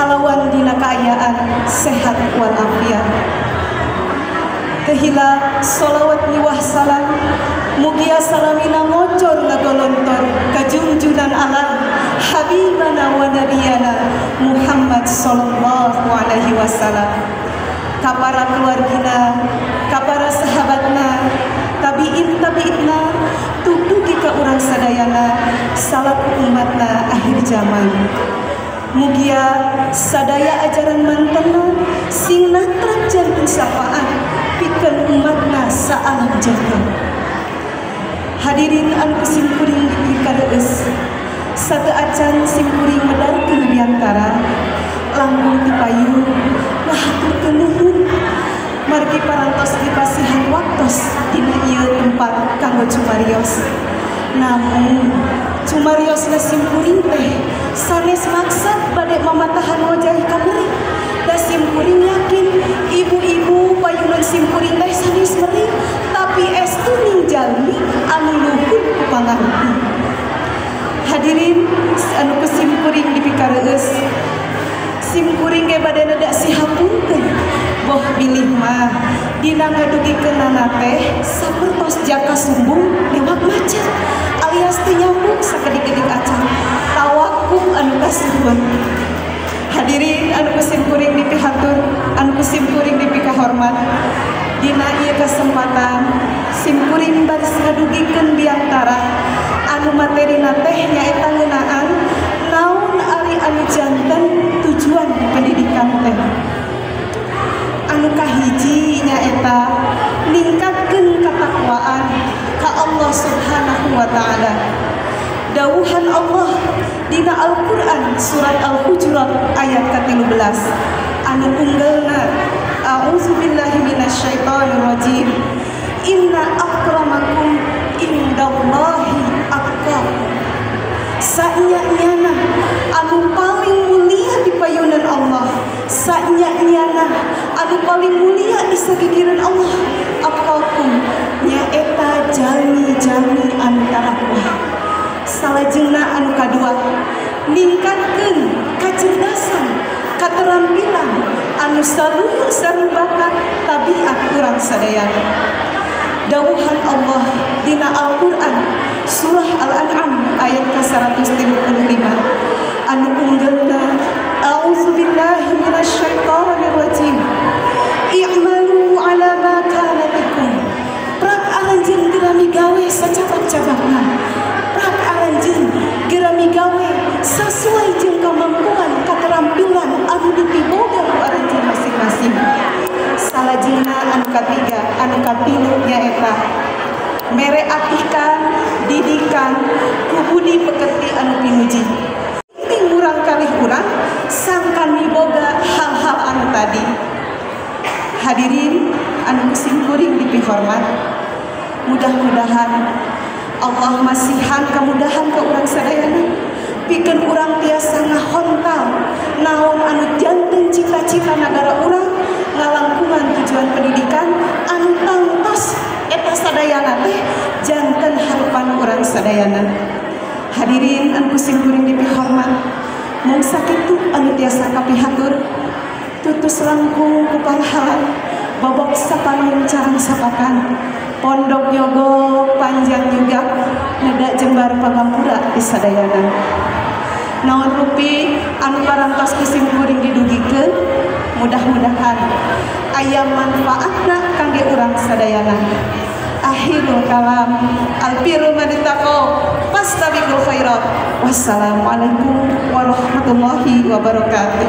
kalawan dina kaayaan sehat walafiat. Tehila solawat miwah salam mugia salamina ngocor ngagolontor kajunjunan alam habibana wa nabiyana Muhammad sallallahu alaihi wasallam. Ka para keluargina, ka para sahabatna, tabiin tabiinna, tudugi ka urang sadayana salaku umatna akhir zaman. Mugia sadaya ajaran mantena sing natrak janten syafaat pikeun umatna saalam jagat. Hadirin anu simkuring dikareus satu acan simkuring medarkeun biantara langkung ti payun ngahaturkeun nuhun margi parantos dipasihan waktos dina ieu tempat kanggo cumarios. Namun cumariosna simkuring teh sanes maksad bade mamatahan wajah kamari. Da simkuring yakin ibu-ibu payunan simkuring teh sanes meri, tapi estu ning jalmi anu luhur ku pangarti. Hadirin anu ku simkuring dipikareus, simkuring ge bade neda sihapunten boh bilih mah dina ngadugikeunana teh sapertos jaka sumbung lewat macet alias teu nyambung sakedik-kedik acan tawakum anu kasuhun. Hadirin anu ku simkuring dipihatur, anu ku simkuring dipikahormat, dina ieu kesempatan simkuring baris ngadugikeun biantara anu materina teh nyaeta ngeunaan naon ari anu janten tujuan pendidikan teh. Anu kahiji nyaeta ningkatkeun katakwaan ka Allah Subhanahu wa taala. Dawuhan Allah dina Al-Qur'an surat Al-Hujurat ayat ke-13 anu unggelna a'udzubillahi minasyaitonir rajim, inna akramakum indallahi atqakum. Sanya-nyana anu paling mulia di payunan Allah, sanya-nyana anu paling mulia di sagigireun Allah atqakum nyaeta jalmi-jalmi anu tarakwa. Salajengna anu kadua ningkatkeun kacerdasan, katerampilan anu saluhur sareng bakat tabiat urang sadayana. Dawuhan Allah dina Al-Qur'an surah Al-An'am ayat ke-135 anu unggelna a'udzubillahi minasyaitonir rajim, i'malu ala makanatikum. Prak aranjeun gerami gawe sacabak-cabakna, prak aranjeun gerami gawe sesuai jeung kemampuan keterampilan anu dipiboga ku aranjeun masing-masing. Salajengna anu katiga anu katilu nyaeta mere atikan didikan ku budi pekerti anu pinuji. Penting murang kalih urang sangkan miboga hal-hal anu tadi. Hadirin anu simkuring dipihormat, mudah-mudahan Allah masihan kemudahan ke urang sadayana pikeun urang tiasa ngahontal naon anu janten cita-cita nagara urang ngalangkungan tujuan pendidikan anu tangtos eta sadayana teh janten harapan urang sadayana. Hadirin anu simkuring dipihormat, mung sakitu anu tiasa kapihatur tutus langkung ku parhalan bobok sapanon carang sapakan pondok yogo panjang juga neda jembar pangampura di sadayana. Naon rupi anu parantos ku simkuring didugikeun mudah-mudahan aya manfaatna kangge urang sadayana. Akhirul kalam, albiru manittaqau, fastabiqul khairat. Wassalamualaikum warahmatullahi wabarakatuh.